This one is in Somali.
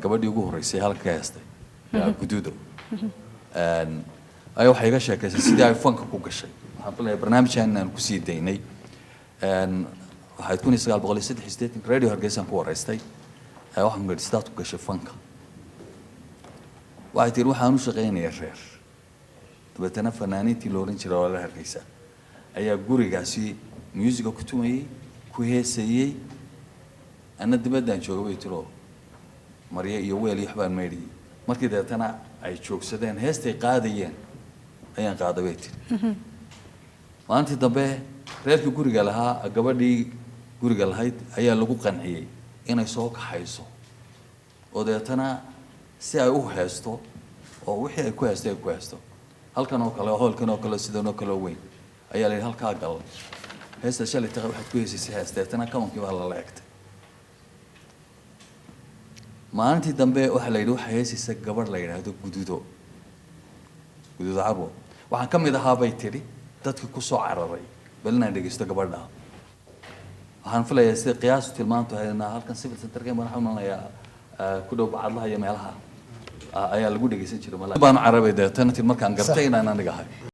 Gabadhii ugu horreysay halka ka heestay yaa Guduudo ayaa waxay iga sheekaysay sidii ay fanka ku gashay. Waxaan filayaa barnaamijkan inaan kusii daynay. Waxayd 1983 Radio Hargeysaan ku wareystay. Waxaan ku idhi, "Sidaad ku gashay fanka?" Waxay tihi, "Waxaan u shaqaynaya reer." Dabeetana fanaaniintii la oran jiray walaala Hargeysa ayaa gurigaasi muusiga ku tumayey, ku heesayey. Anna dibaddaan jooga, bay tiro, maryo iyo weel iyo waxbaan maydhiyey. Markii dabeetana ay joogsadeen, heestay qaadayeen ayaan qaaday, bay tiri. Maalintii dambe reerkii guriga lahaa, gabadhii guriga lahayd ayaa lagu qanciyey inay soo kaxayso, oo dabeetana si ay u heesto oo wixii ay ku heestay ay ku heesto. Halkan oo kale, hoolkan oo kale, sidan oo kale oo weyn ayaa la yidhi, "Halkaa gal, heesta shalay taqa waxaad ku heesaysay hees." Dabeetana kabankii baa lala egtay. Maalintii dambe waxaa la yidhi, waxaa heesaysa gabadh la yidhaahdo Guduudo, Guduudo Carwo. "Waxaan ka mid ahaa," bay tidhi, "dadkii ku soo cararay bal inaan dhegeysto gabadha." Waxaan filayaa sida qiyaastu tilmaantu haynaa, halkan Civil Centerka baan waxaan umaleeyaa ku dhow Bacadlaha iyo meelaha ayaa lagu dhegeysan jiray. Malaha baanu carabay. Dabeetana tii markaan gartay inaan aniga ahay.